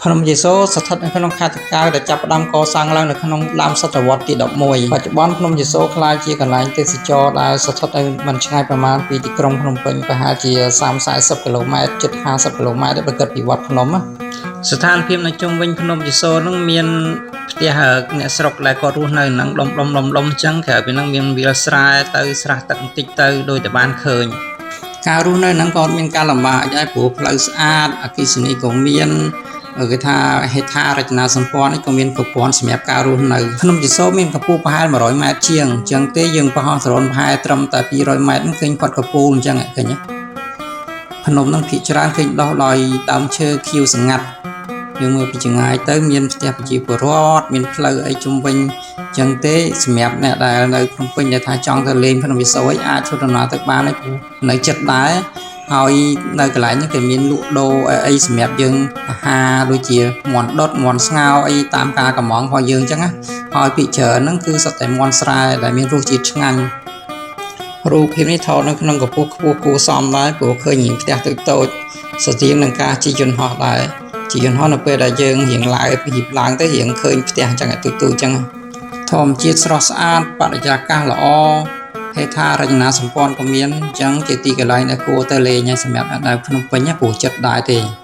ភ្នំយេសូស្ថិតនៅក្នុងខេត្តតាកែវដែលចាប់ផ្ដើមកសាងឡើងនៅក្នុងដើមសតវត្សទី11បច្ចុប្បន្នភ្នំយេសូក្លាយជាកន្លែងទេសចរណ៍ដែលស្ថិតនៅមិនឆ្ងាយប្រមាណពីទីក្រុងភ្នំពេញប្រហែលជា30 40គីឡូម៉ែត្រជិត50គីឡូម៉ែត្រដែលបើគិតពីវត្តភ្នំណាស្ថានភាពនៅជុំវិញភ្នំយេសូនឹងមានផ្ទះអ្នកស្រុកដែលគាត់រស់នៅនឹងដុំដុំដុំដុំអញ្ចឹងក្រៅពីហ្នឹងមានវាលស្រែទៅស្រះទឹកបន្តិចទៅដោយតែបានឃើញការរស់នៅហ្នឹងក៏អត់មានការលំបាកដែរព្រោះផ្លូវស្អាតអគ្គិសនីក៏មានគេថាហេដ្ឋារចនាសម្ព័ន្ធនេះក៏មានគ្រប់គ្រាន់សម្រាប់ការរស់នៅភ្នំយេសូមានកម្ពស់ប្រហែល100ម៉ែត្រជាងអញ្ចឹងទេយើងប្រហោះដ្រូនប្រហែលត្រឹមតែ200ម៉ែត្រហ្នឹងឃើញគាត់កំពូលអញ្ចឹងឃើញទេភ្នំហ្នឹងភាគច្រើនឃើញដោះដោយដើមឈើខៀវសងាត់យើងមើលពីចម្ងាយទៅមានផ្ទះប្រជាពលរដ្ឋមានផ្លូវអីជុំវិញអញ្ចឹងទេសម្រាប់អ្នកដែលនៅភ្នំពេញដែលថាចង់ទៅលេងភ្នំយេសូអីអាចធ្វើដំណើរទៅបានឯព្រោះនៅចិត្តដែរហើយនៅកន្លែងនេះគេមានលក់ដូរអីសម្រាប់យើងអាហារដូចជាមាន់ដុតមាន់ស្ងោរអីតាមការកម្មង់របស់យើងអញ្ចឹងណាហើយភាគច្រើនហ្នឹងគឺសុទ្ធតែមាន់ស្រែដែលមានរសជាតិឆ្ងាញ់រូបភាពនេះថតនៅក្នុងកម្ពស់ខ្ពស់គួរសមដែរព្រោះឃើញផ្ទះតូចតូចស្តៀងនឹងការជិះយន្តហោះដែរជិះយន្តហោះនៅពេលដែលយើងរៀងឡើងរៀបឡើងទៅរៀងឃើញផ្ទះអញ្ចឹងតូចតូចអញ្ចឹងធម្មជាតិស្រស់ស្អាតបរិយាកាសល្អហេដ្ឋារចនាសម្ព័ន្ធក៏មានអញ្ចឹងជាទីកន្លែងដែលគួរទៅលេងហើយសម្រាប់អ្នកដែលភ្នំពេញណាព្រោះចិត្តដែរទេ។